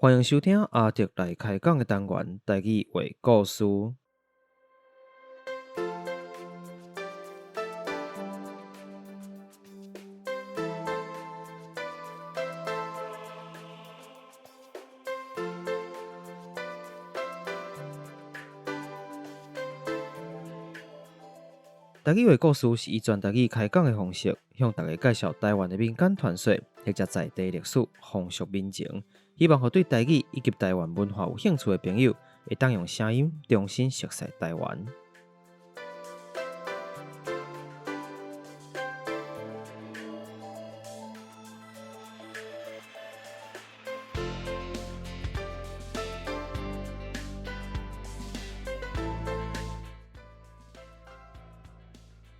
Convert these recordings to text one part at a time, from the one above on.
歡迎收聽阿德來開講的單元，台語話故事。台語話故事是以全台語開講的方式，向大家介紹台灣的民間傳說或者在地歷史、風俗民情，希望予對台語以及台灣文化有興趣的朋友，會當用聲音重新熟悉台灣。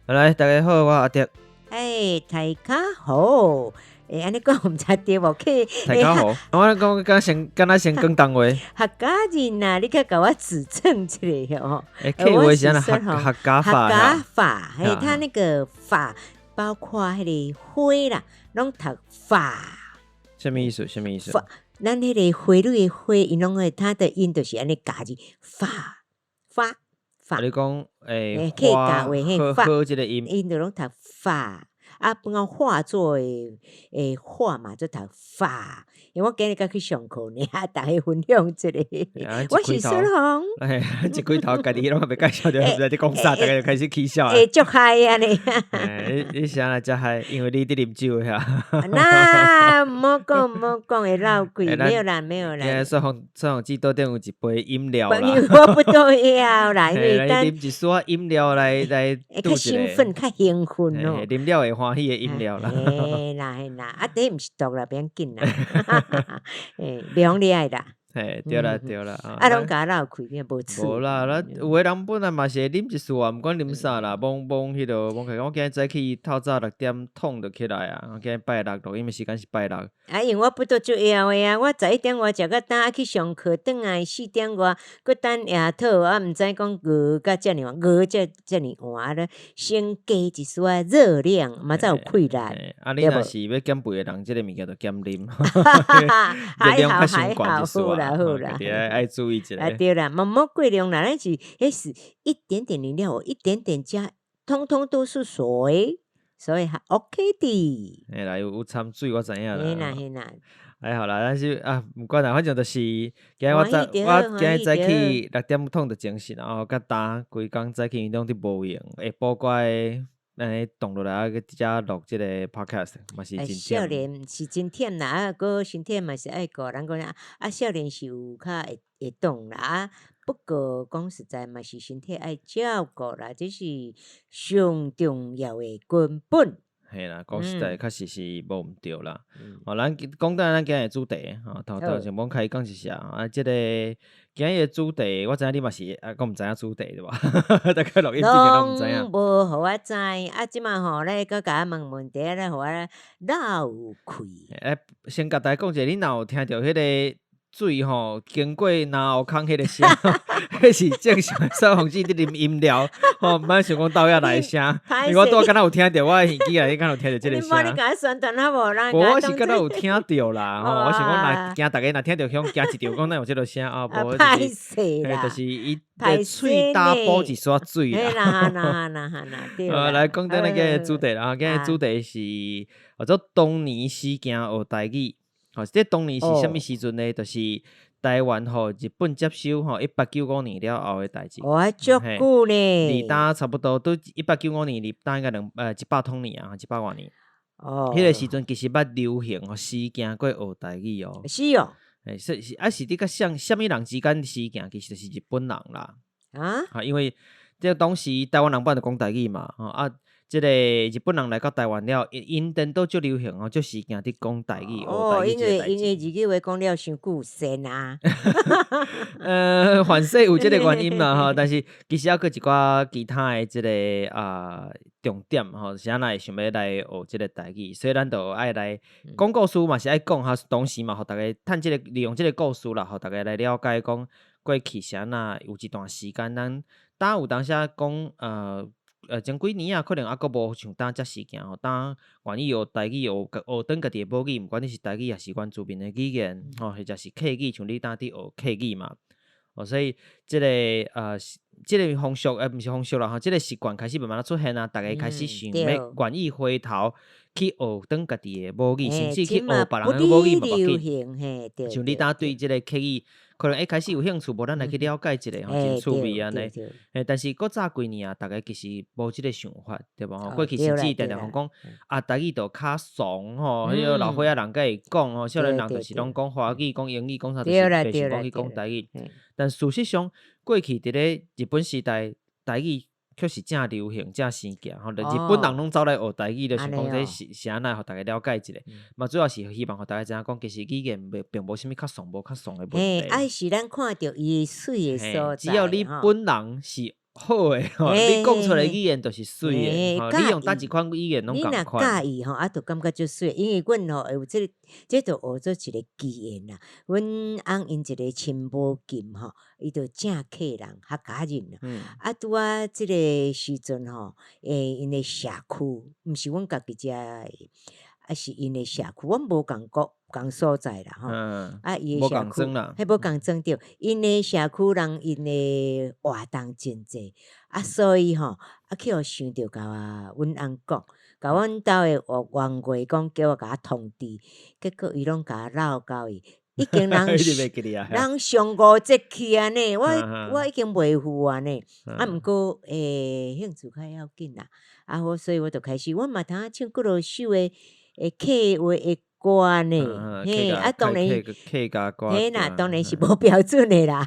來，大家好，我阿德。哎，大家好。欸，按呢講毋知對無？去大家好，我講敢先敢若先講東話。客家人啊，你較共我指正一下吼。欸，客話是按怎客家話？客家話，嘿，他那個法，包括彼个花啦，攏讀法。啥物意思？啥物意思？咱彼个花蕊的花，𪜶攏會，它的音就是按呢咬字，法發發。你講欸，客家話嘿，發這个音，𪜶就攏讀法。啊，本來化做的欸化嘛，就讀法。因為我今日才去上課呢，逐家分享一下。我是孫紅。嘿，一開頭家己攏還袂介紹著，毋知佇講啥，逐家就開始起笑。欸，足嗨按呢。你你是按怎遮嗨？因為你佇啉酒遐。那毋好講，毋好講，會鬧鬼。沒有啦，沒有啦。今日雪紅姊桌頂有一杯飲料啦。我不都要啦，因為咱啉一絲仔飲料來來。較興奮，較興奮哦。啉了會歡喜的飲料啦。嘿啦嘿啦，啊，這毋是毒啦，袂要緊啦。嘿，袂妨你愛啦。嘿，對啦對啦。啊，攏共我鬧開，你無趣。無啦，咱有的人本來嘛是會啉一絲啊，毋管啉啥啦，罔罔彼落，罔開。我今日早起透早6點痛就起來啊，我今日拜六錄音的時間是拜六。啊，因為我不都足枵的啊，我11點外食到飽，去上課，轉來4點外，閣等夜討，啊，毋知講餓甲遮爾晚，餓才遮爾晚咧，先加一絲仔熱量，嘛才有氣力。啊，你若是欲減肥的人，這个物件就減啉。還好還好，好啦好啦。愛注意一下。啊對啦，毋好過量啦，咱是彼是一點點飲料，一點點加，通通都是水，所以還 OK 的。嘿啦，有摻水我知影啦。嘿啦嘿啦。還好啦，但是啊，毋管啦，反正就是今日我早我今日早起6點痛著精神，然後較焦，規工早起攏佇無閒，下晡過來按呢動落來啊，閣遮錄這个 podcast 嘛是真忝。少年是真忝啦，啊，閣身體嘛是愛顧，人講啊，啊，少年是有較會會動啦，啊，不過講實在嘛是身體愛照顧啦，這是上重要的根本。嘿啦，講實在，確實是無毋對啦。哦，咱講到咱今日的主題，吼，頭頭先罔開講一下啊，這个今日的主題，我知影你嘛是啊，閣毋知影主題對無？大概錄音之前攏毋知影。攏無予我知，啊，這馬吼，你閣共我問問題，來予我鬧開。欸，先共大家講一下，你若有聽著彼个水吼，經過嚨喉孔彼个聲，彼是正常的雪紅姊佇啉飲料，吼，毋免想講倒遐來的聲。因為我拄仔敢若有聽著，我的耳機內底敢若有聽著這個聲。你共我宣傳好無？無，我是敢若有聽著啦，吼，我想講若驚逐家若聽著遐驚一著，講哪有這个聲啊？無，就是，嘿，就是伊的喙焦補一絲水啦。來講咱今日的主題啦，今日主題是叫做當年時行學台語。吼，這當年是啥物時陣呢？就是台灣予日本接收吼，1895年了後的代誌。哇，足久呢！離今差不多都1895年，離今應該100通年啊，一百外年。哦。彼个時陣其實捌流行吼，時行過學台語哦。是哦。欸，是是啊，是佇佮啥啥物人之間時行，其實就是日本人啦。啊？啊，因為這個當時台灣人本來就講台語嘛，吼啊。這个日本人來到台灣了，𪜶顛倒足流行哦，足時行佇講台語，學台語這個代誌。哦，因為日語話講了傷久跣啊。凡勢有這个原因啦吼，但是其實猶閣一寡其他的這个啊重點吼，是按怎會想欲來學這个台語，所以咱就愛來講故事嘛，是愛講哈，同時嘛，予逐家趁這个利用這个故事啦，予逐家來了解講過去是按怎有一段時間，咱當有當時講。前幾年啊，可能猶閣無像當遮時行吼，當願意學台語，學轉家己的母語，毋管你是台語抑是原住民的語言，吼，或者是客語，像你當佇學客語嘛。哦，所以這個風俗，毋是風俗啦吼，這個習慣開始慢慢仔出現啊，逐家開始想欲願意回頭去學轉家己的母語，甚至去學別人的母語嘛無要緊。像你當對這個客語，可能一開始有興趣，無咱來去了解一下吼，真趣味按呢。但是閣早幾年啊，逐家其實無這個想法，對無吼？過去甚至定定講啊，台語就較俗吼，彼個老歲仔人才會講吼，少年人就是攏講華語、講英語、講啥，就是袂想講去講台語。但事實上，過去佇咧日本時代，台語卻是正流行、正生行吼。日本人攏走來學台語，就想講這是是按怎，予逐家了解一下。嘛，主要是希望予逐家知影講，其實語言並無啥物較俗無較俗的問題。愛是咱看著伊媠的所在。只要你本人是好的吼，你講出來語言就是媠的吼。你用佗一款語言攏仝款。你若佮意吼，啊，就感覺足媠。因為阮吼會有這個，這就學做一個機緣啦。阮翁𪜶一個親母親吼，伊就正客人，客家人。啊，拄仔這個時陣吼，𪜶的社區，毋是阮家己遮的，啊是𪜶的社區，阮無仝國仝所在啦吼。啊，伊的社區，彼無仝莊對，𪜶的社區人𪜶的活動真濟，啊，所以吼，啊去予想著共阮翁講，共阮兜的冤家講，叫我共通知，結果伊攏共我鬧交去，已經人人上五節去啊呢，我已經袂赴啊呢，啊，毋過興趣較要緊啦，啊，我所以我就開始，我嘛通唱幾落首的客話的歌呢，嘿，啊，當然，嘿啦，當然是無標準的啦，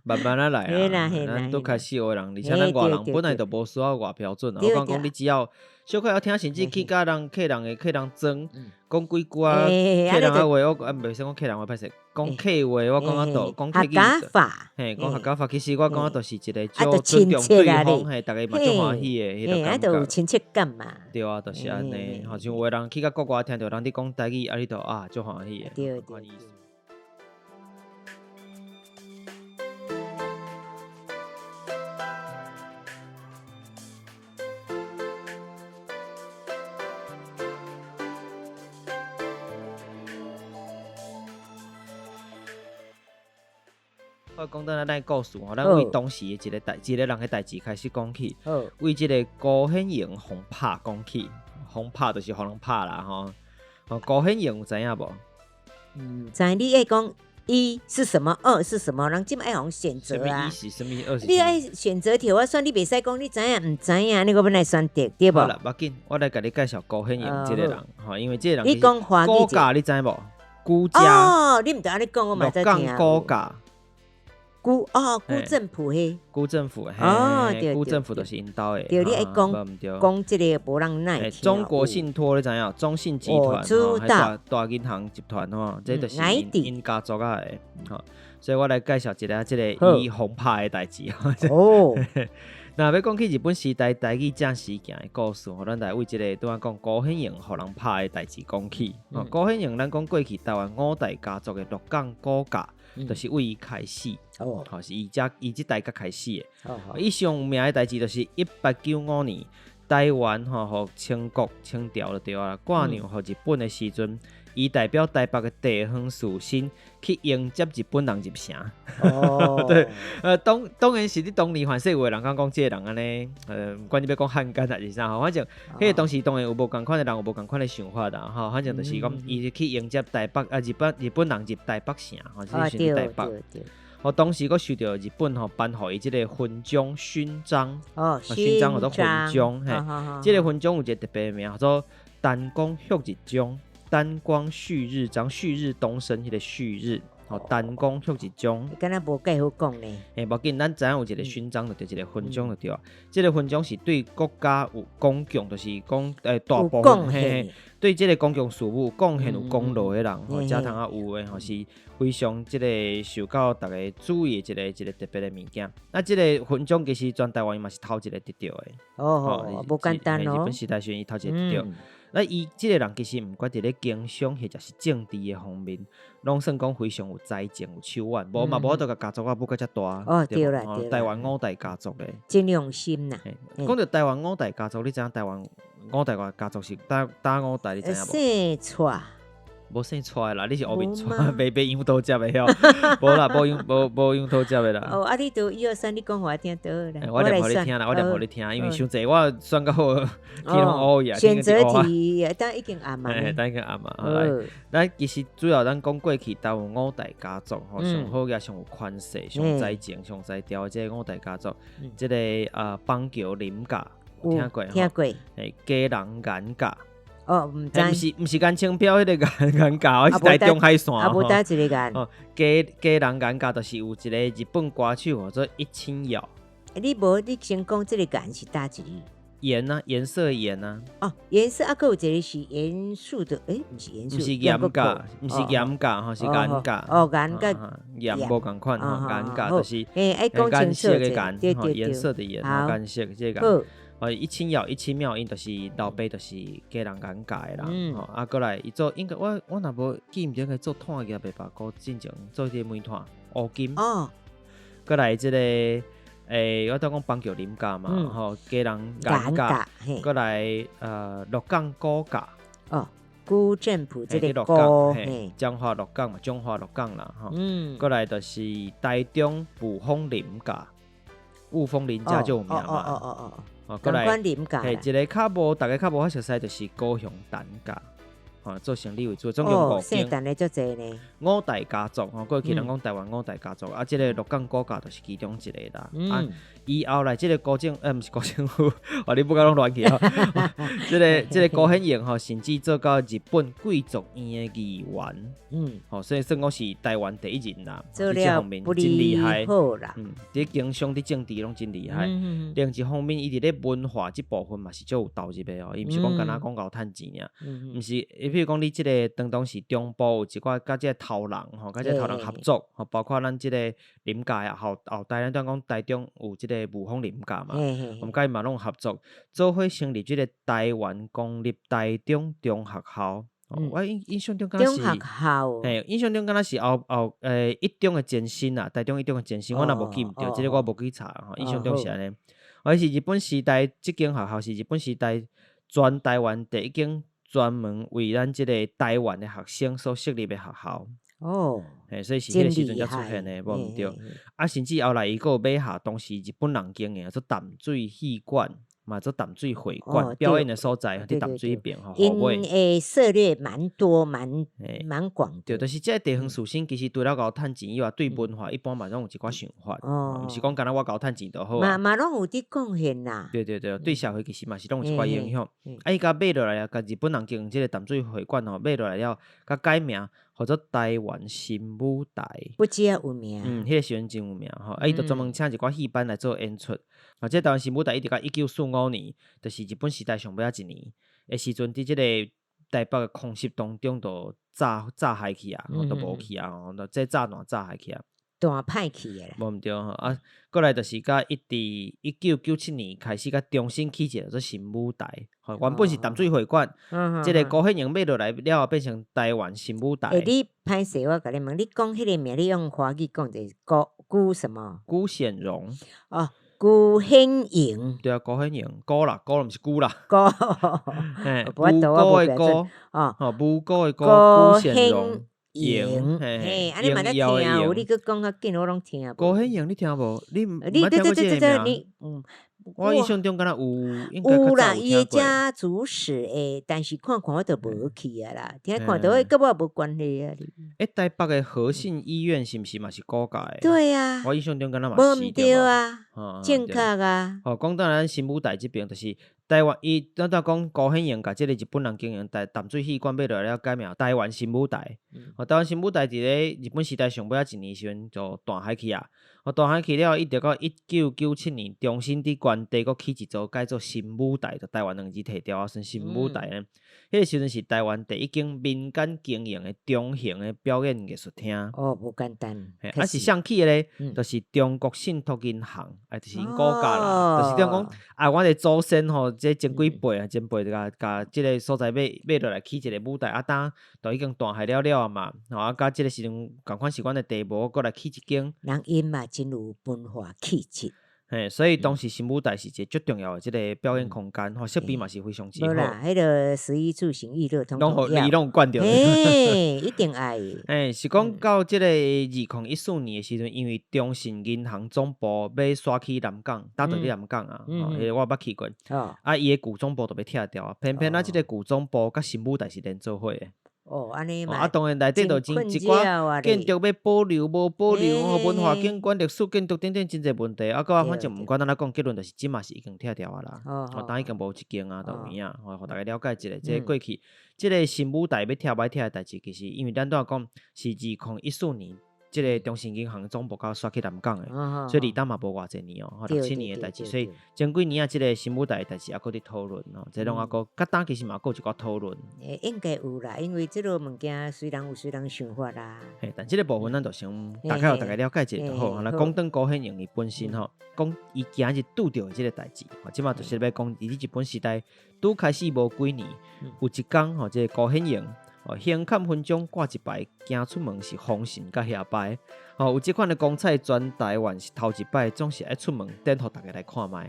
慢慢仔來啊，咱拄開始學人，而且咱外人本來就無需要偌標準啊。我講講你只要小可會曉聽，甚至去佮人客人的客人裝講幾句啊，客人話，我啊袂使講客人話歹勢，講客話我感覺都講客語，嘿，講客家話，其實我感覺都是一個足尊重對方，嘿，逐家嘛足歡喜的彼個感覺。有親切感嘛。對啊，就是按呢，吼，像有的人去到國外聽著人佇講台語，啊，你就啊足歡喜的。對對。我講轉來咱的故事吼，咱為當時的一個代，一個人的代誌開始講起，為這個辜顯榮予拍講起，予拍就是予人拍啦吼。辜顯榮有知影無？毋知，你愛講一是什麼，二是什麼？人這擺愛予選擇啊。一是啥物？二是。你愛選擇題，我選你袂使講，你知影毋知影？你閣欲來選擇對無？好啦，無要緊，我來共你介紹辜顯榮這個人吼，因為這個人你講華語辜甲你知無？辜家。哦，你毋著按呢講，我嘛才聽。辜甲。辜哦，辜振甫彼。辜振甫嘿，辜振甫就是𪜶兜的。對，你愛講講這個無人耐聽。中國信託你知影？中信集團吼，大大銀行集團吼，這就是𪜶家族仔的吼。所以我來介紹一下這個伊予拍的代誌。哦。若欲講起日本時代台語正時行的故事吼，咱來為這個拄仔講辜顯榮予人拍的代誌講起。辜顯榮，咱講過去台灣五大家族的鹿港辜家。就是為伊開始，吼，是伊遮伊這代才開始的。伊上有名的代誌就是1895年台灣吼，予清國清朝就對啊，割讓予日本的時陣，伊代表台北的地方士紳去迎接日本人入城。對，當然是佇當年凡勢有的人講講這個人按呢，毋管你欲講漢奸還是啥吼，反正彼個當時當然有無仝款的人有無仝款的想法啦，吼，反正就是講伊去迎接台北啊日本人入台北城，吼，這是台北。吼，當時閣受著日本吼頒予伊這個勳章勳章，勳章叫做勳章，嘿，這個勳章有一個特別的名，叫做丹光旭日章。丹光旭日章，旭日東升，彼個旭日，吼，丹光旭日章。敢若無介好講呢。欸，無要緊，咱知影有一個勳章就對，一個勳章就對啊。這個勳章是對國家有貢獻，就是講大部分嘿，對這個公共事務貢獻有功勞的人，吼，才通啊有的吼，是非常這個受到逐家注意的一個一個特別的物件。啊，這個勳章其實全台灣伊嘛是頭一個得著的。哦，無簡單哦。日本時代時陣伊頭一個得著。那伊這个人其實毋管佇咧經商或者是政治的方面，攏算講非常有才情、有手腕，無嘛無法度共家族仔母甲遮大。哦，對啦，對台灣五大家族咧，真用心啦。講著台灣五大家族，你知影台灣五大家族是佗五大？你知影無？姓蔡。無姓蔡的啦，你是烏面蔡，袂袂楊桃汁的吼，無啦，無楊無無楊桃汁的啦。哦，啊，你都一二三，你講予我聽就好啦。我念予你聽啦，我念予你聽，因為傷濟，我選較好，天攏烏去啊。選擇題，等已經暗嘛。嘿，等已經暗嘛。來，咱其實主要咱講過去台灣五大家族吼，上好也上有權勢、上才情、上才調的這個五大家族，這個板橋林家有聽過吼？聽過。嘿，基隆顏家。哦，毋知，毋是顏清標彼个顏顏家，是台中海線。啊，無佗一个顏。哦，基隆顏家就是有一个日本歌手叫做一清耀。你無，你先講這个顏是佗一个？顏啊，顏色的顏啊。哦，顏色啊，閣有一个是嚴肅的，欸，毋是嚴肅。毋是嚴家，毋是嚴家，吼，是顏家。哦，顏家。顏無仝款吼，顏家就是。欸，愛講清楚者。顏色的顏，顏色這个。哦，一清耀、一清妙，𪜶就是老爸，就是基隆顏家的人。吼，啊，閣來伊做，應該我我若無記毋著，應該做炭業的吧？閣進前做這個煤炭、烏金。哦。閣來這个，我拄講板橋林家嘛，吼，基隆顏家。閣來，鹿港辜家。哦，辜振甫這个辜，嘿，彰化鹿港嘛，彰化鹿港啦，吼。閣來就是台中霧峰林家，霧峰林家就有名嘛。哦哦哦哦。哦，閣來，嘿，一个較無，逐家較無遐熟悉，就是高雄陳家，吼，做生理為主，總共五間。五大家族，吼，過去人講台灣五大家族，啊，這个鹿港辜家就是其中一个啦。啊，伊後來這个辜政，毋是辜政府，哦，你不甲攏亂去吼。這个辜顯榮吼，甚至做到日本貴族院的議員。吼，所以算講是台灣第一人啦。佇這方面真厲害。佇經商、佇政治攏真厲害。另一方面，伊佇咧文化這部分嘛是足有投入的哦。伊毋是講干焦講𠢕趁錢爾，毋是，比如講你這个當當時中部有一寡佮這个頭人吼，佮這个頭人合作，吼，包括咱這个林家的後後代，咱拄講台中有這个霧峰林家嘛，我們佮伊嘛攏合作，做伙成立這个台灣公立台中中學校。我印象中敢若是，嘿，印象中敢若是後後一中的前身啊，台中一中的前身，我若無記毋著，這个我無去查吼。印象中是按呢，而是日本時代，這間學校是日本時代全台灣第一間專門為咱這個台灣的學生所設立的學校。哦，嘿，所以是彼個時陣才出現的，無毋著。啊，甚至後來伊閣有買下當時日本人經營做淡水戲館。嘛做淡水會館表演的所在，佇淡水彼邊吼。𪜶的涉獵蠻多，蠻蠻廣。對，就是這个地方士紳，其實除了𠢕趁錢以外，對文化一般嘛攏有一寡想法，毋是講干焦我𠢕趁錢就好。嘛嘛攏有佇貢獻啦。對對對，對社會其實嘛是攏有一寡影響。啊，伊共買落來啊，共日本人經營這个淡水會館吼，買落來了，共改名，號做台灣新舞台。不只有名。嗯，彼个時陣真有名吼，啊，伊就專門請一寡戲班來做演出。啊，這台灣新舞台一直到1945年，就是日本時代上尾仔一年的時陣，佇這个台北的空襲當中，就炸炸害去啊，都無去啊，吼，這炸彈炸害去啊，彈歹去的啦。無毋著吼，啊，過來就是佮一佇1997年開始，佮重新起一個做新舞台。吼，原本是淡水會館，這个辜顯榮買落來了後，變成台灣新舞台。欸，你歹勢，我共你問，你講彼个名，你用華語講者辜辜什麼？辜顯榮。哦。辜顯榮，對啊，辜顯榮，辜啦，辜毋是辜啦，辜，嘿，無辜的辜，哦，無辜的辜，辜顯榮，榮，嘿，按呢嘛咧聽有，你閣講較緊，我攏聽無。辜顯榮你聽無？你毋捌聽過這個名？我印象中敢若有，應該有啦，伊的家族史的，但是看看我就無去啊啦，聽看著佮我無關係啊。欸，台北的和信醫院是毋是嘛是辜家的？對啊。我印象中敢若嘛是。無毋對啊，正確啊。哦，講到咱新舞台這邊，就是台灣伊咱拄講辜顯榮共這个日本人經營台淡水戲館買落來了，改名台灣新舞台。哦，台灣新舞台佇咧日本時代上尾仔一年時陣就斷害去啊。哦，斷害去了，一直到1997年，重新佇原地閣起一座改做新舞台，就台灣兩字提掉啊，算新舞台呢。彼个時陣是台灣第一間民間經營的中型的表演藝術廳。哦，無簡單。啊是誰起的咧？就是中國信託銀行，啊，就是𪜶辜家啦。就是等於講，啊，阮的祖先吼，這前幾輩啊，前輩共共這个所在買買落來起一个舞台，啊，當都已經大海了了啊嘛，吼啊，佮這个時陣仝款是阮的地無，閣來起一間。人𪜶嘛真有文化氣質。嘿，所以當時新舞台是一個足重要的這个表演空間，吼，設備嘛是非常之好。無啦，彼个食衣住行娛樂，攏予伊攏有管著。嘿，一定愛。嘿，是講到這个2014年的時陣，因為中信銀行總部欲徙去南港，搭佇南港啊，吼，彼个我捌去過。啊，伊的舊總部就欲拆掉啊，偏偏啊，這个舊總部佮新舞台是連做伙的。哦，按呢嘛，啊，當然內底就真一寡建築欲保留無保留，吼，文化景觀、歷史建築等等真濟問題。啊，閣反正毋管按怎講，結論就是這嘛是已經拆掉啊啦。哦，當已經無這間啊，都有影，吼，予大家了解一下。這個過去，這个新舞台欲拆欲拆的代誌，其實因為咱拄仔講是2014年，這个中信銀行總部佮徙去南港的，所以離當嘛無偌濟年哦，吼，六七年的代誌，所以前幾年啊，這个新舞台的代誌猶閣佇討論哦，這攏猶閣，佮當其實嘛閣有一寡討論。欸，應該有啦，因為這个物件雖然有雖然想法啦。嘿，但這个部分咱就先大概予大家了解一下就好。那講轉高顯榮伊本身吼，講伊今日拄著的這个代誌，吼，這馬就是欲講佇日本時代拄開始無幾年，有一工吼，這个高顯榮。哦，胸坎勳章掛一排，行出門是風神佮遐擺。哦，有這款的光彩，全台灣是頭一擺，總是愛出門展予大家來看覓。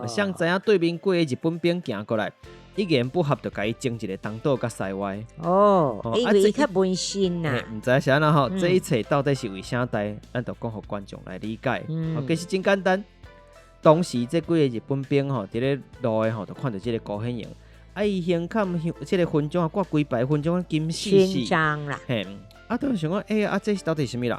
誰知影對面幾個日本兵行過來，一言不合就共伊整一個東倒佮西歪。哦，因為伊較溫馨呐。毋知是按怎吼，這一切到底是為啥代？咱就講予觀眾來理解。哦，其實真簡單。當時這幾個日本兵吼，佇咧路的吼，就看著這個高顯榮。啊！伊胸坎這个勳章啊，掛幾排勳章，金絲絲。啦。嘿，啊，就想講，欸，啊，這是到底是啥物人？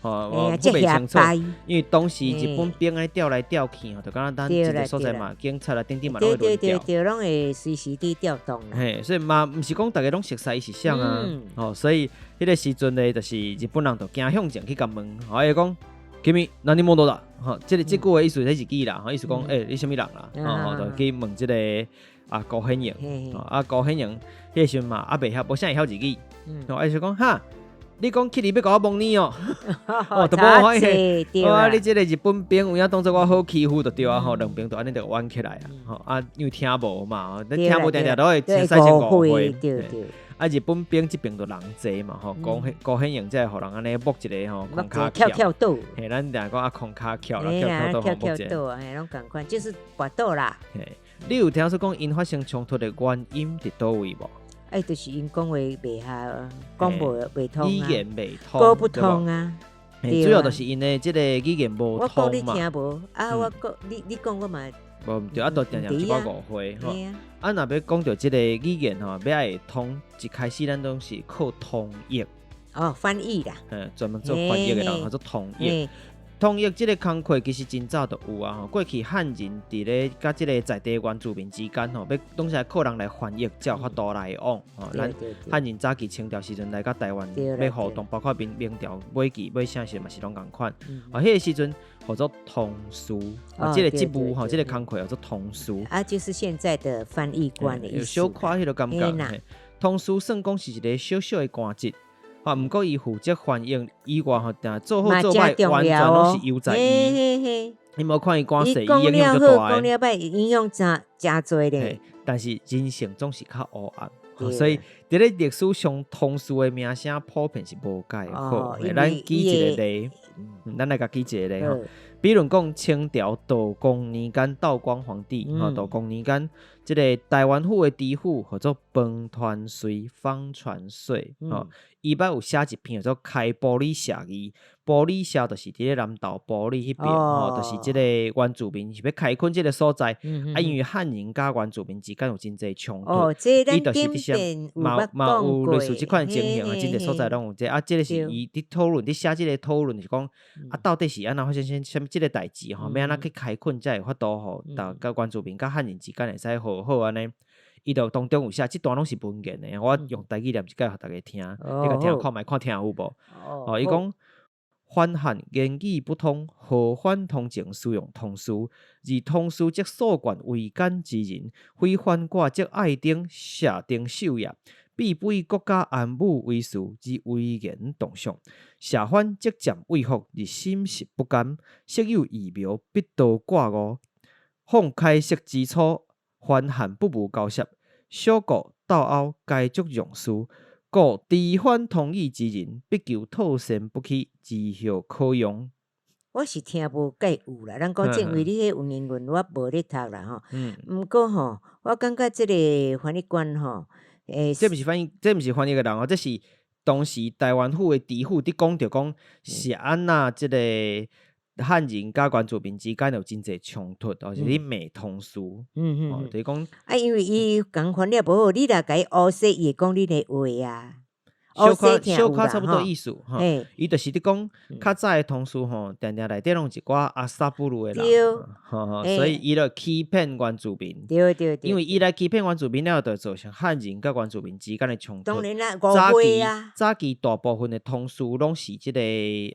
吼，我袂清楚。因為當時日本兵按呢調來調去，吼，就敢若咱一个所在嘛，警察啊等等嘛，攏會輪調。對對對，攏會隨時佇調動啦。嘿，所以嘛，毋是講逐个攏熟似伊是啥啊。吼，所以彼个時陣咧，就是日本人就行向前去共問，吼，伊講。君，何者だ？吼，這个這句話意思是日語啦，吼，意思講，欸，你啥物人啦？吼，就去問這个啊高顯榮，啊高顯榮，彼个時陣嘛，猶袂曉，無啥會曉日語，吼，伊就講哈，你講去你欲共我摸你哦，哦，都無反應，啊，你這个日本兵有影當作我好欺負就對啊，吼，兩邊就按呢就冤起來啊，吼，啊，因為聽無嘛，你聽無定定都會產生誤會。啊！日本兵這邊就人濟嘛吼，高高顯榮才會予人按呢摸一个吼，空跤翹翹倒。嘿，咱定講啊，空跤翹啦，翹翹倒吼，摸一个。嘿，攏仝款，就是跋倒啦。嘿，你有聽說講𪜶發生衝突的原因佇佗位無？哎，就是𪜶講話袂合，講無袂通啊，語言袂通，講不通啊。主要就是𪜶的這个語言無通嘛。我講你聽無？啊，我講你，你講我嘛。無毋對，啊，都定定一寡誤會吼。啊，若欲講著這个語言吼，欲愛會通，一開始咱攏是靠通譯。哦，翻譯啦。嗯，專門做翻譯的人，叫做通譯。通譯這个工課其實真早就有啊吼。過去漢人佇咧佮這个在地原住民之間吼，欲攏是愛靠人來翻譯，才有法度來往吼。咱漢人早期清朝時陣來到台灣，欲互動，包括明明朝尾期欲啥時嘛是攏仝款。啊，彼个時陣。號做通事，啊，這个職務吼，這个工課叫做通事。啊，就是現在的翻譯官的意思。有小可彼个感覺。通事算講是一个小小的官職，啊，毋過伊負責翻譯以外吼，定做好做歹，完全攏是由在伊。你無看伊官勢，伊影響足大的。講了歹，影響誠誠濟咧。但是人性總是較黑暗。所以，佇咧歷史上，通事的名聲普遍是無蓋好。咱舉一個例，咱來共舉一個例吼。比如講，清朝道光年間，道光皇帝吼，道光年間，這個臺灣府的知府號做彭傳瑞、方傳瑞吼，伊捌有寫一篇叫做《開埔里社議》。埔里社就是佇咧南投埔里彼邊吼，就是這個原住民是欲開墾這個所在，啊，因為漢人佮原住民之間有真濟衝突，伊就是佇寫嘛嘛有類似這款情形啊，真濟所在攏有這啊，這个是伊佇討論，佇寫這個討論是講啊，到底是按怎發生啥物這个代誌吼，欲按怎去開墾才會有法度吼，佮原住民佮漢人之間會使和好按呢。伊就當中有寫，這段攏是文言的，我用台語念一擺予大家聽，你共聽看覓，看聽有無？哦，伊講。番漢言語不通，何番通情使用通事？而通事則所管惟簡之人，非番寡則愛丁、舍丁守也。必不以國家安武為事，而危言動上。舍番則暫畏服，而心實不甘。設有異謀，必多掛誤。況開設之初，番汉不无交涉，小国斗殴皆足重视，故知番通语之人，必求透身不欺，之后可用。我是听无介有啦，人讲正为你彼文言文我无咧读啦吼。毋过吼，我感觉这个翻译官吼，这毋是翻译，这毋是翻译的人哦，这是当时台湾府的知府伫讲著讲是按那这个汉人佮原住民之间有真济冲突，哦，是咧骂通事。就是讲啊，因为伊共翻了无好，你若共伊乌说，伊会讲你的话啊。小可小可差不多意思吼，伊就是伫讲较早的通事吼，定定内底拢有一寡阿萨布鲁的人，吼，所以伊就欺骗原住民。因为伊来欺骗原住民了后，就造成汉人佮原住民之间的冲突。当然啦，误会啊。早期大部分的通事拢是这个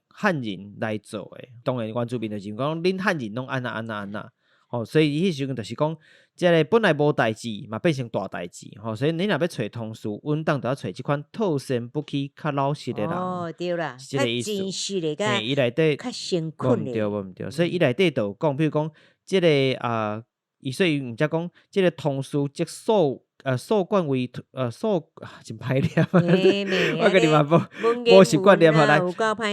汉人来做的，当然原住民就是讲恁汉人拢按那按那按那。吼，所以彼时阵就是讲，这个本来无代志嘛，变成大代志。吼，所以你若欲揣通事，稳当就要揣这款透身不欺、较老实的人。哦，对啦，是这个意思。较真实的，较伊内底较诚恳的。无毋对，无毋对。所以伊内底就有讲，比如讲，这个啊，伊所以毋才讲，这个通事则数数贯为数真歹念，我家己嘛无习惯念下来。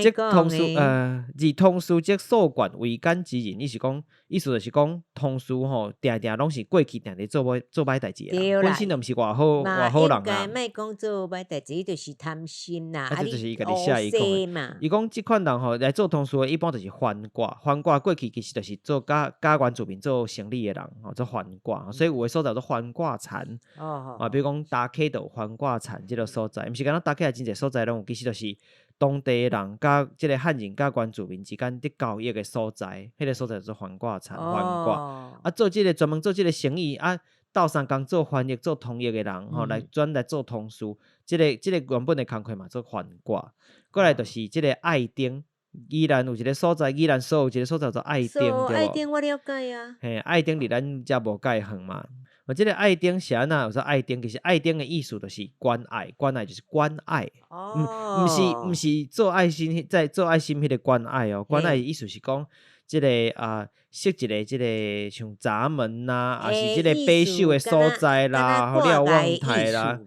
这通事而通事则数贯为奸之人，伊是讲，意思就是讲，通事吼，定定拢是过去定定做歹做歹代志的人，本身就毋是偌好偌好人啊。应该莫讲做歹代志，伊就是贪心啦。啊，这就是伊家己写伊讲的。伊讲这款人吼来做通事的，一般就是番挂，番挂过去其实就是做佮佮原住民做生理的人吼，做番挂，所以有的所在做番挂田。啊，比如讲打溪就有番挂田这个所在，毋是干焦打溪也真济所在拢有，其实就是当地人佮这个汉人佮原住民之间伫交易的所在，彼个所在就是番挂田、番挂。啊，做这个专门做这个生意啊，斗相共做翻译、做通译的人吼，来转来做通事，这个这个原本的工课嘛做番挂。过来就是这个爱丁，宜兰有一个所在，宜兰所有一个所在做爱丁，对无？爱丁我了解啊。嘿，爱丁离咱遮无介远嘛。我这个爱丁是按怎？有说爱丁，其实爱丁的意思就是关爱，关爱就是关爱。毋是毋是做爱心，在做爱心彼个关爱哦。关爱的意思是讲，这个啊，设一个这个像闸门呐，抑是这个把守的所在啦，予瞭望台啦，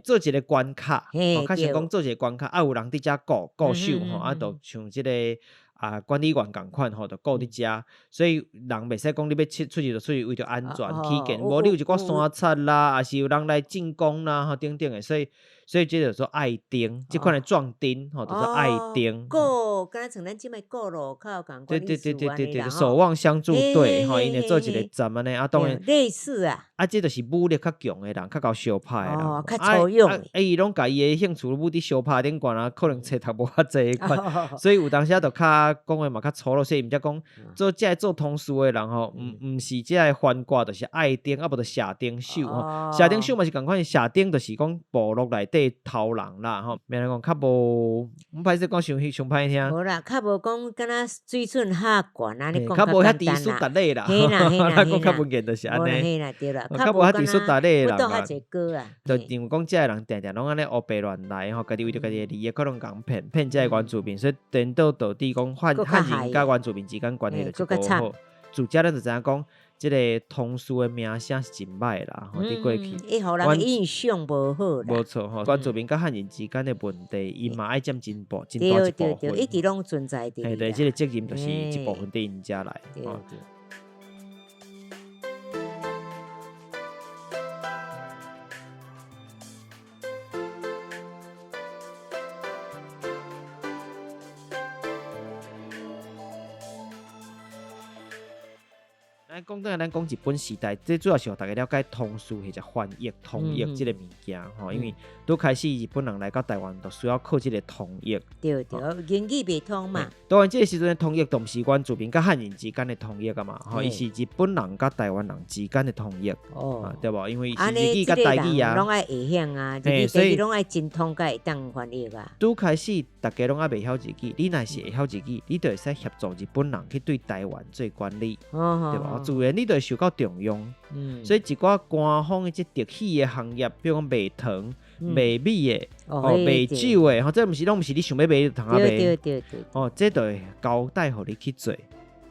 做一个关卡，较像讲做一个关卡，啊，有人伫遮顾顾守吼，啊，就像这个。啊，管理员仝款吼，就顾伫遮，所以人袂使讲你欲出出去就出去，为著安全起见，无你有一寡山贼啦，抑是有人来进攻啦，吼等等的，所以这就做爱丁，这款的壮丁吼，就做爱丁。顾，敢若像咱这摆顾路口仝款。对对对对对对，守望相助队吼，𪜶会做一个站按呢，啊，当然类似啊。啊，这就是武力较强的人，较𠢕相拍的人，哦，较粗勇。啊，伊拢共伊的兴趣舞伫相拍顶悬啊，可能册读无遐济款，所以有当时仔就较讲话嘛较粗鲁，所以毋才讲做这个做通事的人吼，毋是这个番挂，就是爱丁，啊无就下丁手吼。下丁手嘛是仝款，下丁就是讲部落内底偷人啦吼，免来讲较无，毋歹势讲伤伤歹听。无啦，较无讲敢若水准较悬啊，你讲较无遐知书达理啦，嘿啦嘿啦，讲较文言就是按呢。嘿啦对啦，较无遐知书达理的人啦。就认为讲这个人定定拢按呢乌白乱来吼，家己为著家己的利益，可能共骗骗这个原住民，所以颠倒导致讲汉汉人佮原住民之间关系就是无好。自这咱就知影讲，这个通事的名声是真歹啦，吼，伫过去，伊予人印象无好啦。无错吼，原住民佮汉人之间的问题，伊嘛爱占真大真大一部分。一直拢存在伫。嘿，对，这个责任就是一部分伫𪜶遮来。对对。咱讲转来，咱讲日本时代，这主要是予大家了解通事或者翻译、通译这个物件吼，因为拄开始日本人来到台湾，就需要靠这个通译。对对，言语袂通嘛。当然，这个时阵的通译，都毋是原住民佮汉人之间的通译啊嘛，吼，伊是日本人佮台湾人之间的通译，哦，对无？因为是日语佮台语啊，拢爱会晓啊，日语、台语拢爱精通，才会当翻译啊。拄开始，大家拢犹袂晓日语，你若是会晓日语，你就会使协助日本人去对台湾做管理，对无？自然你就会受到重用，所以一寡官方的这特许的行业，比如讲卖糖、卖米的、哦卖酒的，吼，这毋是拢毋是你想欲卖就通啊卖，对对对哦，这就会交代予你去做。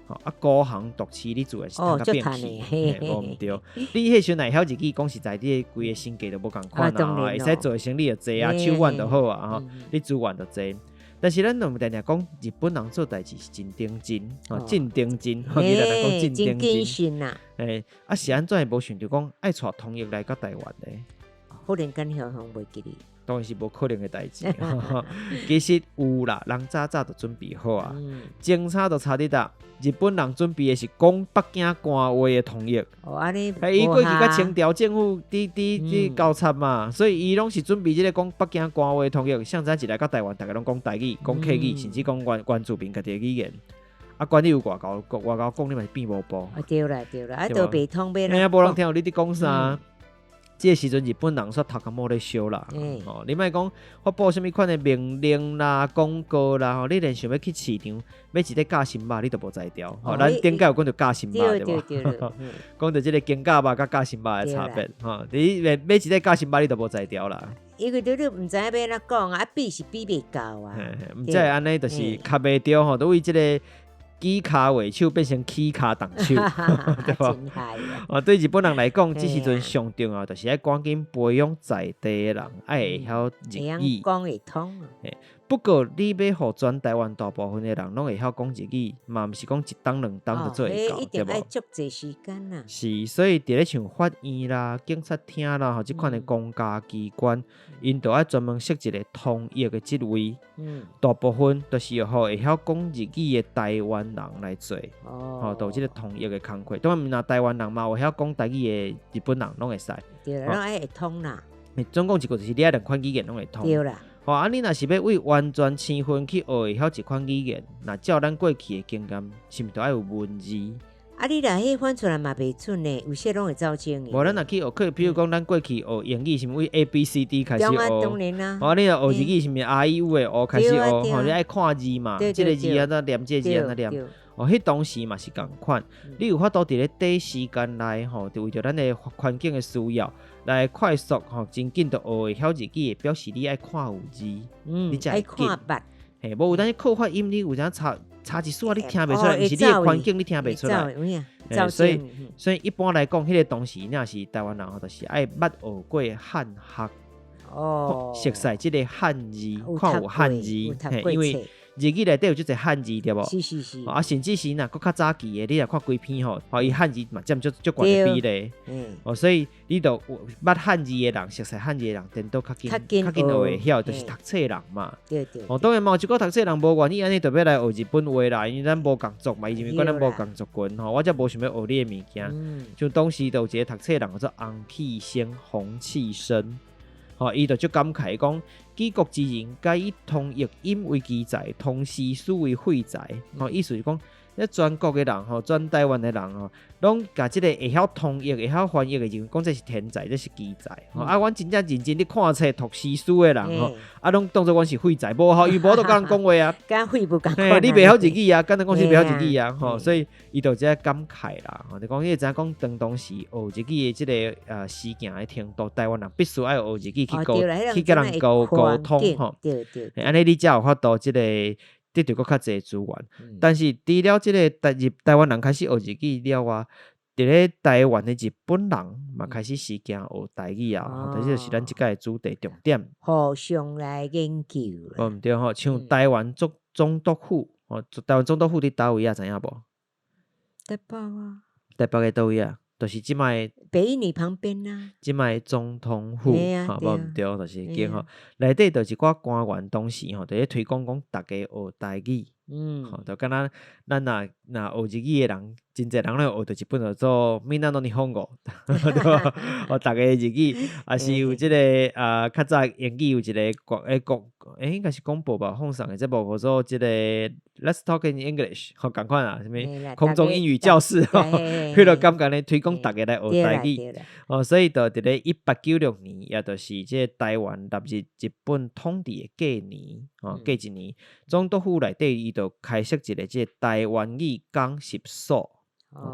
吼啊，高雄獨市你自然是趁較便宜，無毋對。你彼時陣若會曉日語，講實在，你的規个身價就無仝款啊，會使做的生意就濟啊，手腕就好啊，吼，你資源就濟。但是咱攏定定講日本人做代誌是真認真，吼，真認真，吼，伊定定講真認真。欸，啊是按怎會無想著講愛帶通譯來到台灣咧？忽然間想想袂記哩。當然是無可能的代誌。其實有啦，人早早就準備好啊，前差就差佇佗，日本人準備的是講北京官話的通譯。哦，按呢。伊過去佮清朝政府佇佇佇交插嘛，所以伊攏是準備這个講北京官話的通譯。誰知一來到台灣，逐家攏講台語、講客語，甚至講原住民家己的語言。啊，管你有偌𠢕，偌𠢕講，你嘛是變無步。啊，對啦對啦，啊，都袂通欲。嘿啊，無人聽著你佇講啥。這个時陣，日本人煞頭殼毛咧燒啦，吼！你莫講發布啥物款的命令啦、廣告啦，吼！你連想欲去市場買一塊夾心肉，你都無才調。吼，咱頂擺有講著夾心肉對無？講著這个肩胛肉佮夾心肉的差別，吼！你買一塊夾心肉，你都無才調啦。因為你毋知影欲按怎講啊，比是比袂到啊。毋才會按呢，就是較袂著吼，都為這个。舉跤畫手變成起跤動手，對無？哦，對日本人來講，這時陣上重要就是愛趕緊培養在地的人，愛會曉日語，講會通。不過，你欲予全台灣大部分的人攏會曉講日語，嘛毋是講一冬兩冬就做會到，對無？愛足濟時間啊。是，所以佇咧像法院啦、警察廳啦，吼，這款的公家機關，𪜶就愛專門設一个通譯的職位。大部分都是予會曉講日語的台灣人來做，吼，就有這个通譯的工課。當然，毋但台灣人嘛，有曉講台語的日本人攏會使。對啦，攏愛會通啦。總共一個就是你愛兩款語言攏會通。對啦。吼，啊，你若是欲為完全身份去學會曉一款語言，若照咱過去的經驗，是毋是著愛有文字？啊，你若彼翻出來嘛袂準呢，有時攏會走鐘。無，咱若去學課，比如講咱過去學英語，是毋是為 A B C D 開始學？當然啊。哦，你若學日語，是毋是 A I U 的學開始學？吼，你愛看字嘛，這个字按怎念，這个字按怎念？哦，彼當時嘛是仝款，你有法度佇咧短時間內，吼，就為著咱的環境的需要，來快速吼，真緊就學會曉日語，表示你愛看有字，你才會記。嘿，無有當時靠發音，你有當差差一絲仔，你聽袂出來，毋是你的環境，你聽袂出來。所以，所以一般來講，彼个當時若是台灣人吼，就是愛捌學過漢學，哦，熟悉這个漢字，看有漢字，嘿，因為。日語內底有足濟漢字對無？是是是。啊，甚至是若閣較早期的，你若看規篇吼，吼伊漢字嘛佔足足懸的比例。哦，所以你著有捌漢字的人，熟悉漢字的人，顛倒較緊較緊學會曉，就是讀冊人嘛。對對。哦，當然嘛有一寡讀冊人無願意按呢，就欲來學日本話啦，因為咱無仝族嘛，伊認為講咱無仝族群吼，我才無想欲學你的物件。像當時就有一个讀冊人叫做洪棄生，洪棄生。吼，伊就足感慨講，舉國之人皆以通譯音為奇才，通詩書為廢材。吼，意思是講，咧全國的人吼，全台灣的人吼，攏共這个會曉通譯、會曉翻譯的人，講這是天才，這是奇才。啊，阮真正認真咧看冊、讀詩書的人吼，啊，攏當做阮是廢材，無效，伊無法度佮人講話啊。佮廢物仝款。你袂曉日語啊，敢若講是袂曉日語啊，吼，所以伊就這感慨啦。吼，就講你會知影講，當當時學日語的這个時行的程度，台灣人必須愛學日語去溝，去佮人溝溝通吼。對對。按呢你才有法度這个得著閣較濟資源。但是除了這个台日台灣人開始學日語了啊，佇咧台灣的日本人嘛開始時行學台語啊，這就是咱這擺的主題重點。互相來研究。哦，毋對吼，像台灣總總督府，哦，台灣總督府佇佗位啊？知影無？台北啊。台北的佗位啊？就是這擺北一女旁邊啊。這擺總統府，吼，無毋對，就是間吼，內底就一寡官員當時吼，佇咧推廣講，逐家學台語。吼，就敢若咱若若學日語的人，真濟人攏學著日本語做みんなの日本語，對無？哦，逐家日語，抑是有這个啊，較早英語有一个國欸國欸，應該是廣播吧，放送的節目叫做這个 Let's Talk in English，吼，仝款啊，啥物空中英語教室，彼个感覺咧推廣逐家來學台語，哦，所以就佇咧1896年，也就是這个台灣納入日本統治的隔年，吼，隔一年，總督府內底伊就開設一个這个台灣語講習所。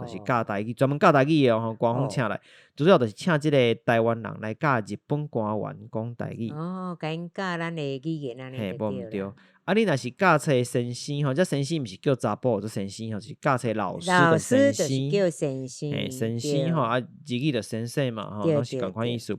就是教台語，專門教台語的哦，官方請來，主要就是請這个台灣人來教日本官員講台語。哦，共𪜶教咱的語言按呢嘿，就無毋對對啦。啊，你若是教冊先生吼，這先生毋是叫查埔做先生吼，是教冊老師老的師就是先生。叫先生，嘿，先生吼，啊，日語就先生嘛，吼，攏是仝款意思。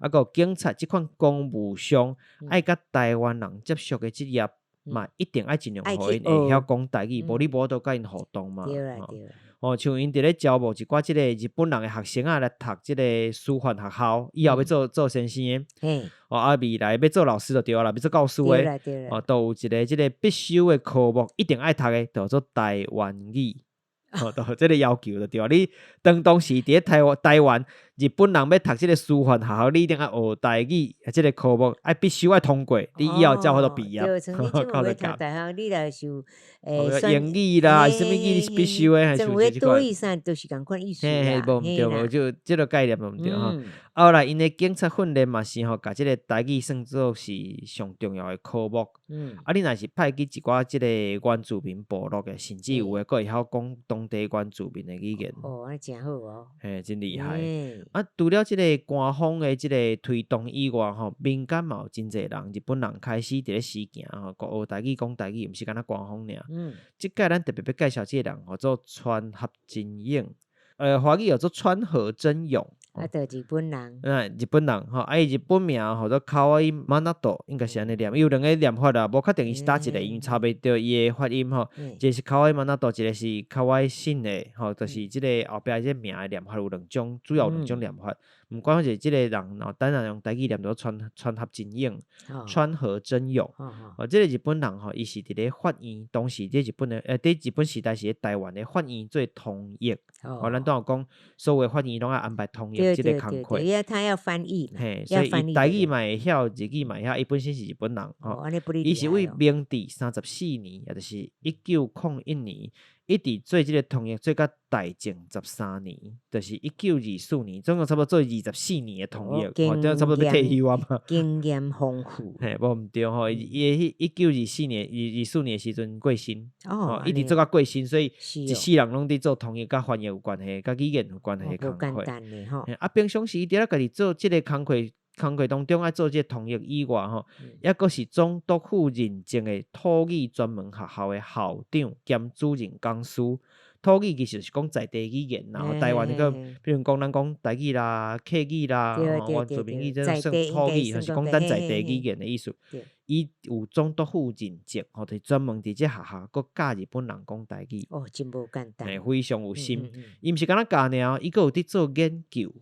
啊，閣有警察這款公務上愛佮台灣人接觸的職業，嘛一定愛盡量予𪜶會曉講台語，無你無法度佮𪜶互動嘛。對啦對啦。哦，像𪜶佇咧招募一寡這个日本人的學生仔來讀這个師範學校，以後欲做先生的。哦，啊，未來欲做老師就對啦，欲做教師的，哦，都有一个這个必修的科目，一定愛讀的，就叫做台灣語。哦，就這个要求就對啊。你當時佇咧台灣日本人欲讀這个師範學校，你一定愛學台語，這个科目愛必須愛通過，你以後才有法度畢業。對，像你這麼欲讀大學，你若是有英語啦，啥物語是必修的，還是有這多益啥都是仝款意思啦。嘿嘿，無毋對，無就這个概念無毋對吼。後來𪜶的警察訓練嘛是吼，共這个台語算做是上重要的科目。啊，你若是派去一寡這个原住民部落的，甚至有的閣會曉講當地原住民的語言。哦，按呢誠好哦。嘿，真厲害。啊，除了這个官方的這个推動以外吼，民間嘛有真濟人，日本人開始佇咧實行吼，學台語講台語，毋是干焦官方爾。這擺咱特別欲介紹這个人，號做川合真勇，華語叫做川合真勇。啊，就日本人。嗯，日本人吼，啊，伊日本名號做卡哇伊馬納多，應該是按呢念。伊有兩个念法啦，無確定伊是佗一个，因為查袂著伊的發音吼。一个是卡哇伊馬納多，一个是卡哇伊信的吼，就是這个後壁這个名的念法有兩種，主要有兩種念法。毋管是這个人，當然用台語念做川合真勇，川合真勇。哦，這个日本人吼，伊是佇咧法院，當時佇日本的，佇日本時代是佇台灣的法院做通譯。哦，咱拄仔有講，所有的法院攏愛安排通譯這个工課。因為他要翻譯嘛。嘿，所以伊台語嘛會曉，日語嘛會曉，伊本身是日本人吼。伊是為明治34年，也就是1901年，一直做這个通譯，做到大正13年，就是1924年，總共差不多做24年的通譯，哦，這差不多欲退休啊嘛。經驗豐富。嘿，無毋對吼，伊1924年，24年的時陣過身，哦，一直做到過身，所以一世人攏佇做通譯，佮翻譯有關係，佮語言有關係的工課。啊，平常時伊佇咧家己做這个工課當中愛做這个通譯以外吼，抑閣是總督府認證的土語專門學校的校長兼主任講師。土語其實是講在地語言啦，台灣那個，比如講咱講台語啦、客語啦、原住民語，這種算土語，就是講咱在地語言的意思。伊有總督府認證，吼，就是專門佇這學校閣教日本人講台語。哦，真無簡單。嘿，非常有心。伊毋是干焦教爾，伊閣有佇做研究。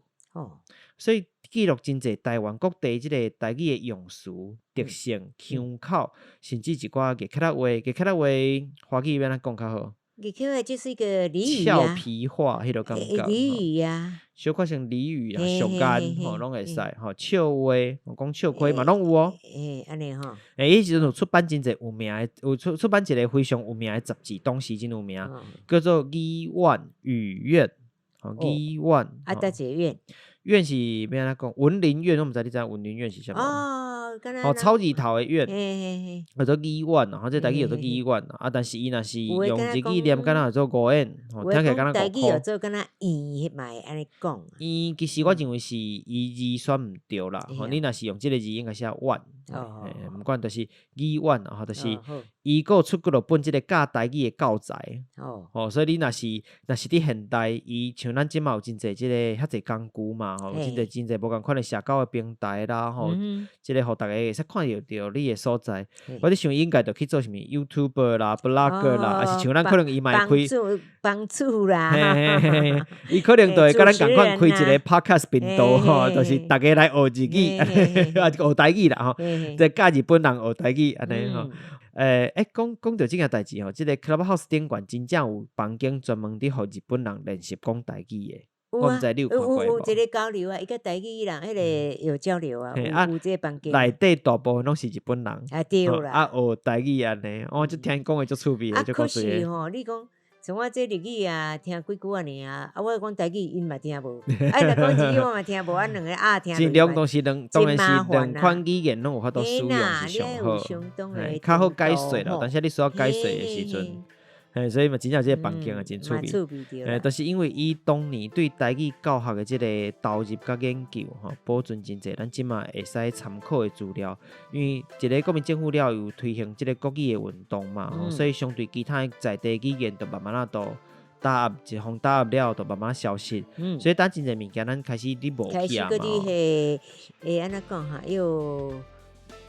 所以記錄真濟台灣各地這个台語的用詞、特性、腔口，甚至一寡月客仔話、月客仔話華語欲按怎講較好？月客話就是一個俚語啊，俏皮話，彼個感覺。俚語啊，小可像俚語啊、俗諺吼，攏會使吼，笑話，講笑話嘛，攏有哦。欸，按呢吼。欸，彼時陣有出版真濟有名的，有出版一个非常有名的雜誌，當時真有名，叫做《語苑語苑》。語苑。啊，佗一個苑？苑是欲按怎講？文林苑，我毋知你知影文林苑是啥物？哦，草字頭的苑，叫做語苑，吼，這台語叫做語苑啊。但是伊若是用日語念，敢若叫做五苑，吼，聽起來敢若五箍。台語叫做敢若圓，嘛會按呢講。圓其實我認為是伊字選毋對啦，吼，你若是用這个字應該寫苑，毋管就是語苑，吼，就是伊閣有出幾落本這个教台語的教材，吼，所以你若是佇現代，伊像咱這馬有真濟這个遐濟工具嘛，吼，真濟真濟無仝款的社交的平台啦，吼，這个予逐家會使看著著你的所在。我咧想伊應該著去做啥物 YouTuber 啦、Blogger 啦，抑是像咱可能伊嘛會開幫助啦，伊可能就會佮咱仝款開一個 Podcast 頻道吼，就是逐家來學日語，啊學台語啦吼，就教日本人學台語按呢吼。欸，講著這件代誌吼，這个 Clubhouse 頂懸真正有房間專門佇予日本人練習講台語的。我毋知你有看過無？有這个交流啊，伊佮台語人彼个有交流啊，有這个房間。內底大部分攏是日本人，啊對啦，啊學台語按呢，我就聽𪜶講的足趣味的，啊可是吼，你講像我這日語啊，聽幾句按呢啊，啊我講台語𪜶嘛聽無，啊若講日語我嘛聽無，啊兩個啊聽。盡量都是兩，當然是兩款語言攏有法度使用是上好，較好解說啦。但是你需要解說的時陣。嘿，所以嘛，真正這個房間啊，真趣味。趣味對。欸，就是因為伊當年對台語教學的這个投入佮研究，吼，保存真濟，咱這馬會使參考的資料。因為一个國民政府了後有推行這个國語的運動嘛，所以相對其他的在地語言，就慢慢仔都打壓，一方打壓了後，就慢慢消失。所以等真濟物件，咱開始你無去啊嘛。開始閣佇彼，會按怎講哈？又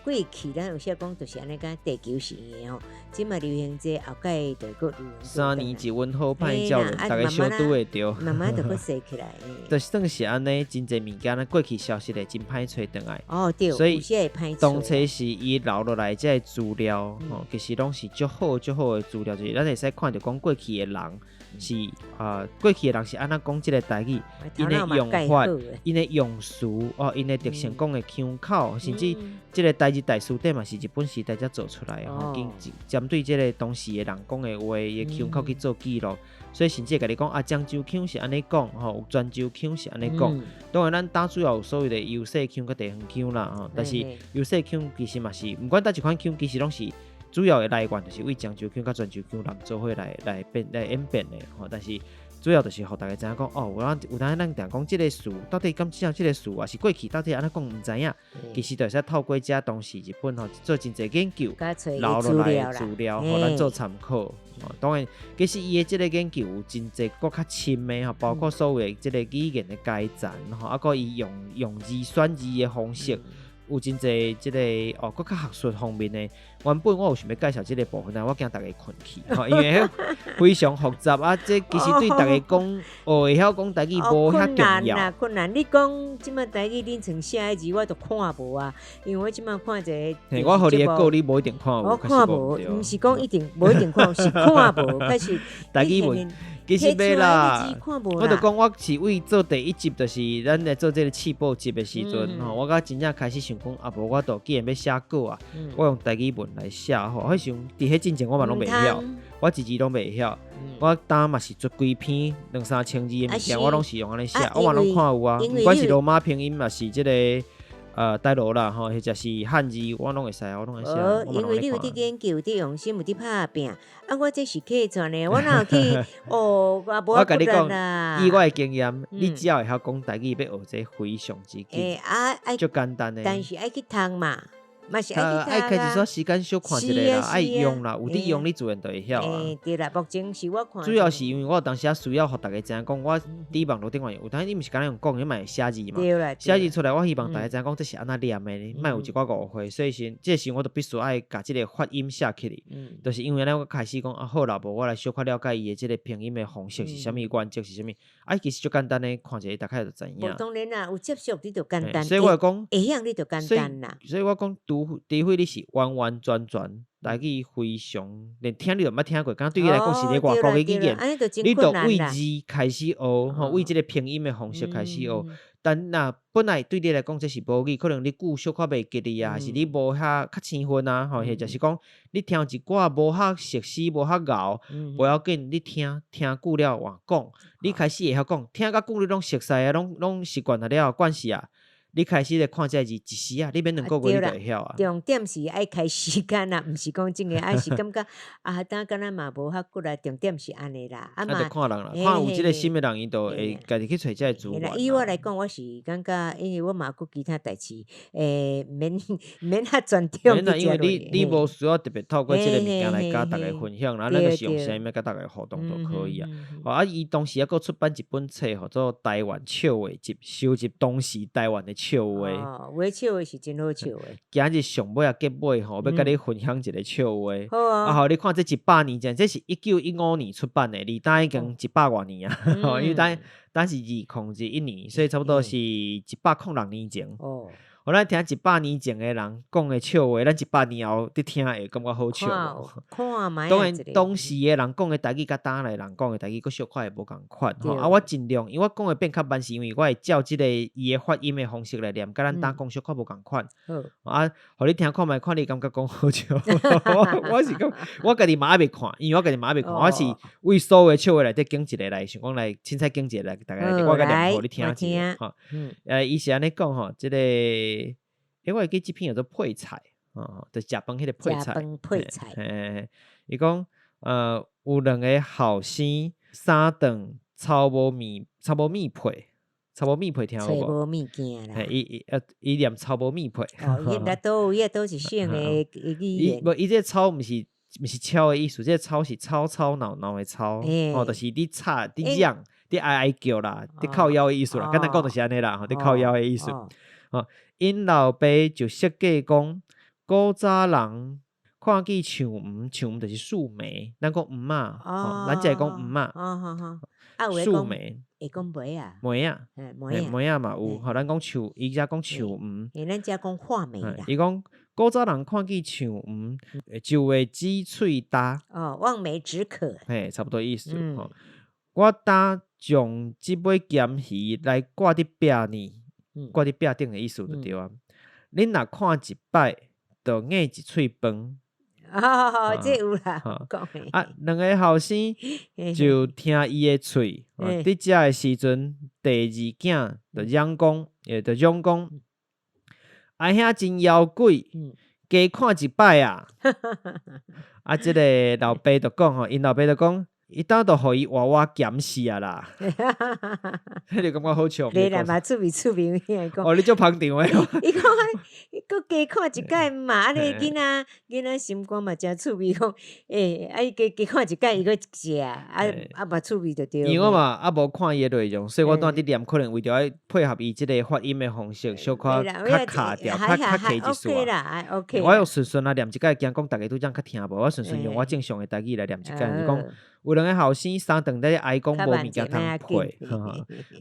過去咱有時講就是按呢，敢地球是圓的吼，這馬流行這後蓋就閣流行。三年一溫好歹照，逐家相拄會著。慢慢就閣踅起來。就是算是按呢，真濟物件咱過去消失的真歹揣轉來。哦，對，所以當初是伊留落來這个資料，吼，其實攏是足好足好的資料，就是咱會使看著講過去的人是啊，過去的人是按怎講這个台語，𪜶的用法、𪜶的用詞，哦，𪜶的特性講的腔口，甚至這个台日大辭典嘛是日本時代才做出來的吼，針對這个當時的人講的話，伊的腔口去做記錄，所以甚至會共你講啊，漳州腔是按呢講，吼，泉州腔是按呢講。當然，咱當主要有所謂的優勢腔佮地方腔啦，吼，但是優勢腔其實嘛是，毋管佗一款腔，其實攏是主要的來源，就是為漳州腔佮泉州腔人做伙來來變來演變的，吼，但是主要就是予大家知影講，哦，有當有當咱定講這个詞到底敢真正這个詞，抑是過去到底按怎講毋知影，其實就會使透過這當時日本吼做真濟研究，留落來的資料，予咱做參考。當然，其實伊的這个研究有真濟閣較深的吼，包括所謂這个語言的階層吼，啊，閣伊用用字選字的方式。有真濟這个哦，閣較學術方面的。原本我有想欲介紹這个部分，但我驚逐家睏去，吼，因為彼非常複雜啊。這其實對逐家講，學會曉講台語無遐重要。困難啦，困難。你講這馬台語恁像寫的字，我都看無啊。因為我這馬看一個，我予你的稿，你無一定看有。我看無，毋是講一定無一定看有，是看無，開始台語文。其實袂啦，我就講我是為做第一集，就是咱來做這个試播集的時陣吼，我才真正開始想講，啊無我都既然欲寫稿啊，我用台語文來寫吼。彼時陣佇彼進前我嘛攏袂曉，我一字攏袂曉。我當嘛是做規篇兩三千字的物件，我攏是用按呢寫，我嘛攏看有啊。毋管是羅馬拼音，抑是這个台羅啦吼，或者是漢字，我攏會使，我攏會寫。哦，因為你有佇研究，佇用心，有佇拍拚。啊，我這是客串的，我哪有去？哦，啊，無我共你講，以我的經驗，你只要會曉講台語，欲學這非常之緊，足簡單的。但是愛去讀嘛。嘛是愛去讀啊，愛開一撮時間小看一下啦，愛用啦，有佇用你自然就會曉啊。對啦，目前是我看。主要是因為我有當時仔需要予逐家知影講，我佇網路頂面有當你毋是干焦用講，你嘛會寫字嘛。寫字出來，我希望逐家知影講這是按怎念的，莫有一寡誤會。所以時，這個時我就必須愛共這个發音寫起來。就是因為按呢，我開始講啊，好啦，無我來小可了解伊的這个拼音的方式是啥物，原則是啥物。啊，其實足簡單的，看一下大概就知影。無當然啦，有接觸你就簡單。所以我講，會曉你就簡單啦。所以我講，除非你是完完全全台語非常，連聽你都毋捌聽過，敢若對你來講是咧外國的語言，你就為字開始學，吼，為這个拼音的方式開始學。但若本來對你來講這是母語，可能你久小可袂記得啊，還是你無遐較生分啊，吼，或者是講你聽一寡無遐熟悉、無遐𠢕，無要緊，你聽聽久了換講，你開始會曉講，聽較久你攏熟似啊，攏攏習慣了了，慣勢啊。你開始咧看這个字一時啊，你免兩個月你就會曉啊。重點是愛開時間啦，毋是講真个，啊是感覺啊，當敢若嘛無遐骨力。重點是按呢啦，啊嘛。啊，就看人啦，看有這个心的人，伊就會家己去揣這个資源。以我來講，我是感覺，因為我嘛有閣其他代誌，欸，免免遐專注。免啦，因為你你無需要特別透過這个物件來佮逐家分享啦，咱就是用聲音來佮逐家互動就可以啊。啊，伊當時猶閣出版一本冊，號做《台灣笑話集》，收集當時台灣的笑話。哦，有的笑話是真好笑的。今日上尾仔結尾吼，欲共你分享一个笑話。好啊。啊，予你看這一百年前，這是1915年出版的，離今已經一百外年啊。因為當當是2021年，所以差不多是106年前。哦。予咱聽一百年前的人講的笑話，咱一百年後佇聽會感覺好笑無？看覓當然，當時的人講的台語，佮當來人講的台語，閣小可會無仝款吼。啊，我盡量，因為我講的變較慢，是因為我會照這个伊的發音的方式來念，佮咱當講小可無仝款。啊，予你聽看覓，看你感覺講好笑。我是講，我家己嘛猶未看，因為我家己嘛猶未看，我是為所有的笑話內底揀一个來，想講來凊彩揀一个來，逐家來，我共念予你聽一下吼。伊是按呢講吼，這个。欸，我會記這篇叫做配菜，哦，就食飯彼个配菜。食飯配菜。嘿，伊講，有兩个後生三頓操無物操無物皮，操無物皮聽有無？揣無物件啦。嘿，伊伊呃，伊念操無物皮。哦，伊毋知佗位啊，佗一省的語言。伊無伊這个操毋是毋是敲的意思，這个操是吵吵鬧鬧的吵，吼，就是咧吵、咧嚷、咧哀哀叫啦，咧靠腰的意思啦。簡單講就是按呢啦，吼，咧靠腰的意思。吼，𪜶老爸就設計講，古早人看見樹黃，樹黃就是樹莓，咱講黃仔，吼，咱才會講黃仔。樹莓。會講梅仔。梅仔，梅梅仔嘛有，吼，咱講樹，伊遮講樹黃。咱遮講話梅啦。伊講古早人看見樹黃，就會止喙焦。哦，望梅止渴。嘿，差不多意思。吼，我今將這尾鹹魚來掛佇壁呢，掛佇壁頂的意思就對啊。恁若看一擺，就咬一喙飯。哦，這有啦，講的。啊，兩个後生就聽伊的喙，佇食的時陣，第二囝就嚷講，也就嚷講，阿兄真枵鬼，加看一擺啊！啊，這个老爸就講吼，𪜶老爸就講，伊當就予伊活活鹹死啊啦！彼個感覺好笑。袂啦嘛，趣味趣味，有影講。哦，你足捧場的。伊講閣加看一擺嘛，按呢囡仔囡仔心肝嘛誠趣味，講，欸，啊伊加加看一擺，伊閣食，啊啊嘛趣味就對。因為我嘛猶無看伊的內容，所以我拄仔佇念，可能為著愛配合伊這个發音的方式，小可較卡著，較較卡一絲啊。OK。我用順順啊念一擺，驚講逐家拄才較聽無，我順順用我正常的台語來念一擺，就是講有兩个後生三頓咧哀講無物件通配，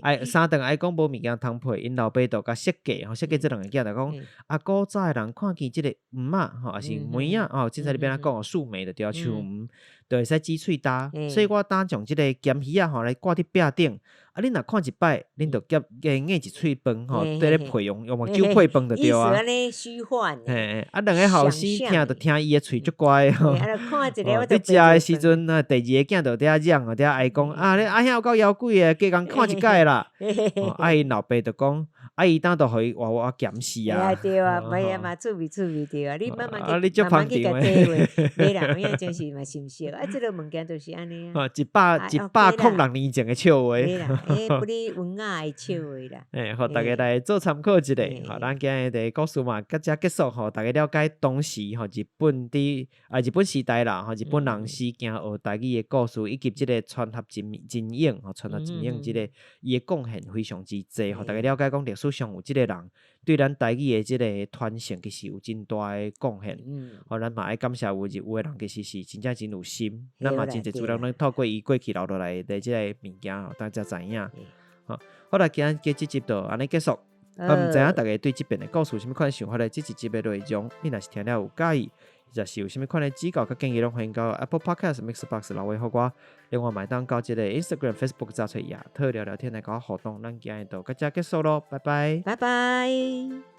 哀三頓哀講無物件通配，𪜶老爸就共設計，吼設計這兩个囝就講，啊古早的人看見這个黃仔，吼，抑是梅仔，吼，凊彩你欲按怎講，樹莓就對，樹黃，就會使止喙焦，所以我今將這个鹹魚仔吼來掛佇壁頂，啊恁若看一擺，恁就夾咬一喙飯吼，佇咧配用用目睭配飯就對啊。嘿，啊兩个後生聽就聽伊的喙足乖的吼，佇食的時陣啊，第二个囝就佇遐嚷啊，佇遐哀講，啊你阿兄有夠枵鬼的，加共看一擺啦。啊𪜶老爸就講，啊伊當就予伊活活鹹死啊。對啊，袂啊嘛趣味趣味對啊，你慢慢去慢慢去共體會，袂啦，有影真是嘛心熟，啊這个物件就是按呢啊。100零六年前的笑話。袂啦，欸，不哩文雅的笑話啦。欸，予大家來做參考一下。吼，咱今日的故事嘛，到遮結束，予大家了解當時吼日本佇啊日本時代啦，吼日本人死驚學台語的故事，以及這个川合真真勇吼川合真勇這个伊的貢獻非常之濟，予大家了解講歷史上有這个人對咱台語的這个傳承，其實有真大的貢獻。吼，咱嘛愛感謝有有的人其實是真正真有心，咱嘛真濟資料攏透過伊過去留落來的這个物件，予大家知影。好啦，今日這集就按呢結束。啊，毋知影大家對這遍的故事有啥物款想法咧？這一集的內容，你若是聽了有佮意，或者是有啥物款的指教佮建議，攏歡迎到 Apple Podcast、Mixbox 留話予我。另外，嘛會當到這個 Instagram、Facebook 查揣亞特聊聊天來佮我互動。咱今日就到遮結束囉，拜拜。拜拜。